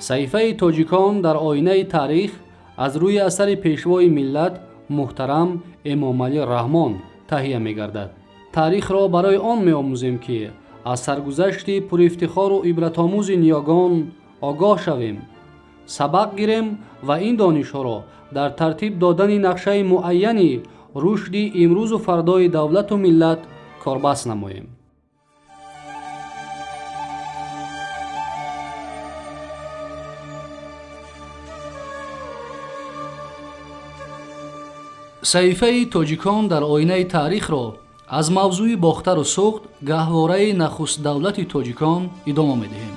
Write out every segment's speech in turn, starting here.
Саҳифаи тоҷикон дар оинаи таърих аз рӯи асари пешвои миллат муҳтарам Эмомалӣ Раҳмон таҳия мегардад. Таърихро барои он меомӯзем, ки аз саргузашти пурифтихору ибратомӯзи ниёгон огоҳ шавем, сабақ гирем ва ин донишҳоро дар тартиб додани нақшаи муайяни рушди имрӯзу фардои давлату миллат корбаст намоем. Саҳифаи тоҷикон дар оинаи таърихро аз мавзӯи Бохтару Суғд, гаҳвораи нахустдавлати тоҷикон, идома медиҳем.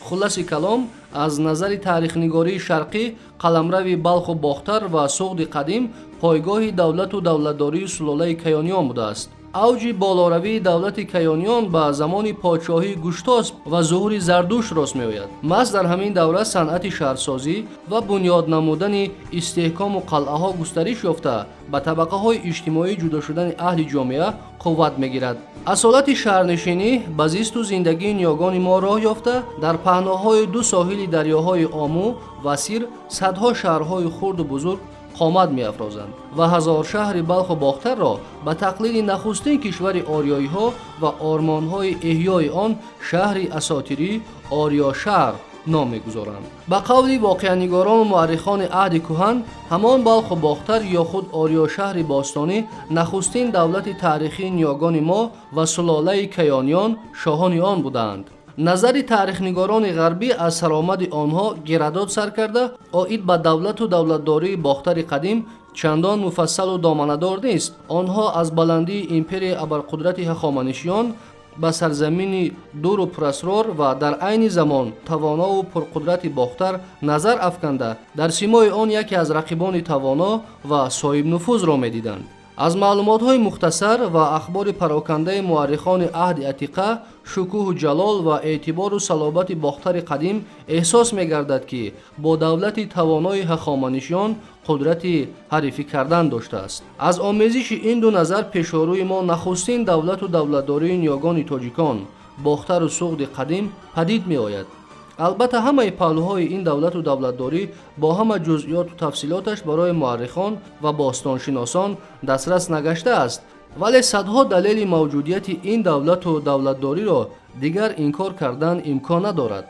Хулласи калом, аз назари таърихнигории шарқӣ қаламрави Балху Бохтар ва Суғди қадим пойгоҳи давлату давлатдории сулолаи Каёниён будааст. Авҷи болоравии давлати Каёниён ба замони подшоҳии Гуштосп ва зуҳури Зардушт рост меояд. Маҳз дар ҳамин давра санъати шаҳрсозӣ ва бунёд намудани истеҳкому қалъаҳо густариш ёфта, ба табақаҳои иҷтимоӣ ҷудо шудани аҳли ҷомеа қувват мегирад. Асолати шаҳрнишинӣ ба зисту зиндагии ниёгони мо роҳ ёфта, дар паҳноҳои ду соҳили дарёҳои Омӯ ва Сир садҳо шаҳрҳои хурду бузург қомат меафрозанд ва ҳазоршаҳри Балху Бохтарро ба тақлиди нахустин кишвари ориёиҳо ва ормонҳои эҳёи он шаҳри асотирӣ Ориёшаҳр ном мегузоранд. Ба қавли воқеанигорону муаррихони аҳди кӯҳан, ҳамон Балху Бохтар ё худ Ориёшаҳри бостонӣ нахустин давлати таърихии ниёгони мо ва сулолаи Каёниён шоҳони он будаанд. Назари таърихнигорони ғарбӣ аз саромади онҳо Геродот сар карда оид ба давлату давлатдории Бохтари қадим чандон муфассалу доманадор нест. Онҳо аз баландии империяи абарқудрати Ҳахоманишиён ба сарзамини дуру пурасрор ва дар айни замон тавонову пурқудрати Бохтар назар афканда, дар симои он яке аз рақибони тавоно ва соҳибнуфузро медиданд. Аз маълумотҳои мухтасар ва ахбори парокандаи муаррихони аҳди атиқа шукӯҳу ҷалол ва эътибору салобати Бохтари қадим эҳсос мегардад, ки бо давлати тавонои Ҳахоманишиён қудрати ҳарифӣ кардан доштааст. Аз омезиши ин ду назар пешорӯи мо нахустин давлату давлатдории ниёгони тоҷикон, Бохтару Суғди қадим, падид меояд. Албатта, ҳамаи паҳлӯҳои ин давлату давлатдорӣ бо ҳама ҷузъиёту тафсилоташ барои муаррихон ва бостоншиносон дастрас нагаштааст, вале садҳо далели мавҷудияти ин давлату давлатдориро дигар инкор кардан имкон надорад.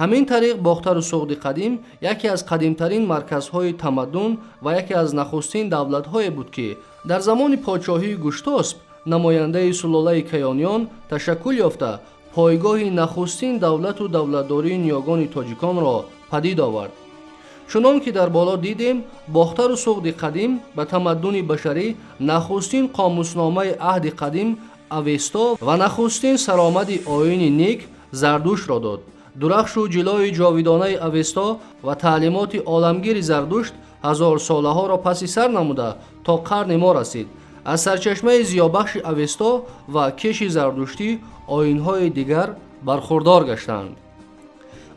Ҳамин тариқ, Бохтару Суғди қадим яке аз қадимтарин марказҳои тамаддун ва яке аз нахустин давлатҳое буд, ки дар замони подшоҳии Гуштосп, намояндаи сулолаи Каёниён, ташаккул ёфта, пойгоҳи нахустин давлату давлатдории ниёгони тоҷиконро падид овард. Чунон ки дар боло дидем, Бохтару Суғди қадим ба тамаддуни башарӣ нахустин қомусномаи аҳди қадим Авесто ва нахустин саромади оини ник Зардуштро дод. Дурахшу ҷилои ҷовидонаи Авесто ва таълимоти оламгири Зардушт ҳазорсолаҳоро паси сар намуда то қарни мо расид. Аз сарчашмаи зиёбахши Авесто ва кеши зардуштӣ оинҳои дигар бархурдор гаштанд.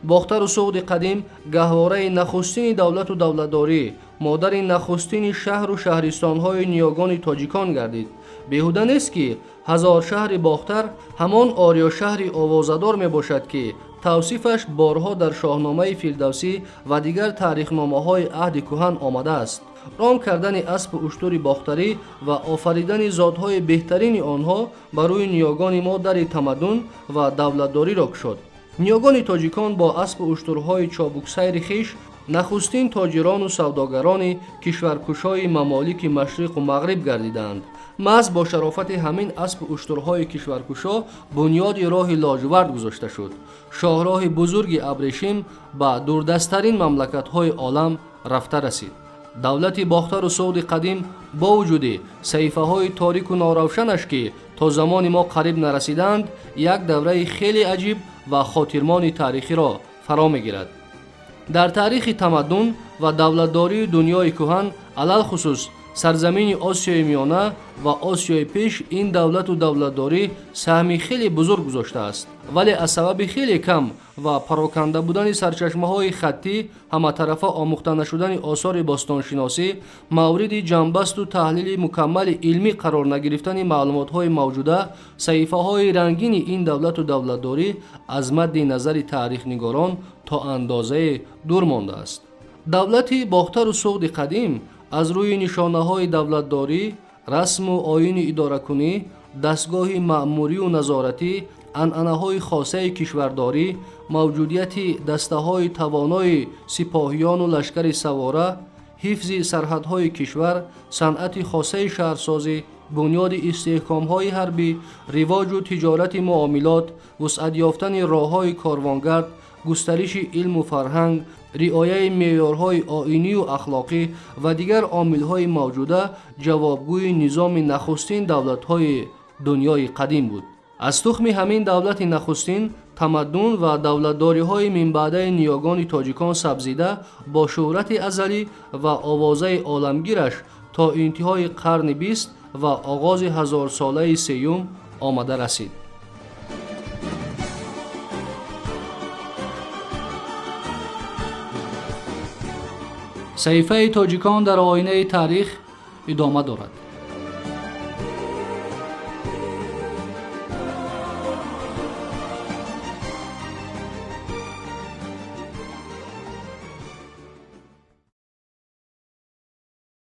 Бохтару Суғди қадим гаҳвораи нахустини давлату давлатдорӣ, модари нахустини шаҳру шаҳристонҳои ниёгони тоҷикон гардид. Беҳуда нест, ки ҳазоршаҳри Бохтар ҳамон Ориёшаҳри овозадор мебошад, ки тавсифаш борҳо дар Шоҳномаи Фирдавсӣ ва дигар таърихномаҳои аҳди кӯҳан омадааст. Ром кардани аспу уштури бохтарӣ ва офаридани зотҳои беҳтарини онҳо ба рӯи ниёгони мо дари тамаддун ва давлатдориро кушод. Ниёгони тоҷикон бо аспу уштурҳои чобуксайри хиш нахустин тоҷирону савдогарони кишваркушои мамолики машриқу мағриб гардиданд. Маҳз бо шарофати ҳамин аспу уштурҳои кишваркушо бунёди роҳи лоҷвард гузошта шуд. Шоҳроҳи бузурги абрешим ба дурдасттарин мамлакатҳои олам рафта расид. Давлати Бохтару Суғди қадим бо вуҷуди саҳифаҳои торику норавшанаш, ки то замони мо қариб нарасиданд, як давраи хеле аҷиб ва хотирмони таърихиро фаро мегирад. Дар таърихи тамаддун ва давлатдории дунёи кӯҳан, алалхусус Сарзамини Осиёи Миёна ва Осиёи Пеш ин давлату давлатдорӣ саҳми хеле бузург гузоштааст, вале аз сабаби хеле кам ва пароканда будани сарчашмаҳои хаттӣ, ҳаматарафа омӯхта нашудани осори бостоншиносӣ, мавриди ҷамъбасту таҳлили мукаммали илмӣ қарор нагирифтани маълумотҳои мавҷуда, саҳифаҳои рангини ин давлату давлатдорӣ аз мадди назари таърихнигорон то андозае дур мондааст. Давлати Бохтару Суғди қадим аз рӯи нишонаҳои давлатдорӣ, расму оини идоракунӣ, дастгоҳи маъмурию назоратӣ, анъанаҳои хосаи кишвардорӣ, мавҷудияти дастаҳои тавонои сипоҳиёну лашкари савора, ҳифзи сарҳадҳои кишвар, санъати хосаи шаҳрсозӣ, бунёди истеҳкомҳои ҳарбӣ, ривоҷу тиҷорати муомилот, вусъат ёфтани роҳҳои корвонгард, густариши илму фарҳанг, риояи меъёрҳои оинию ахлоқӣ ва дигар омилҳои мавҷуда ҷавобгӯи низоми нахустин давлатҳои дунёи қадим буд. Аз тухми ҳамин давлати нахустин тамаддун ва давлатдориҳои минбаъдаи ниёгони тоҷикон сабзида, бо шӯҳрати азалӣ ва овозаи оламгираш то интиҳои қарни 20 ва оғози ҳазорсолаи сеюм омада расид. Саҳифаи тоҷикон дар оинаи таърих идома дорад.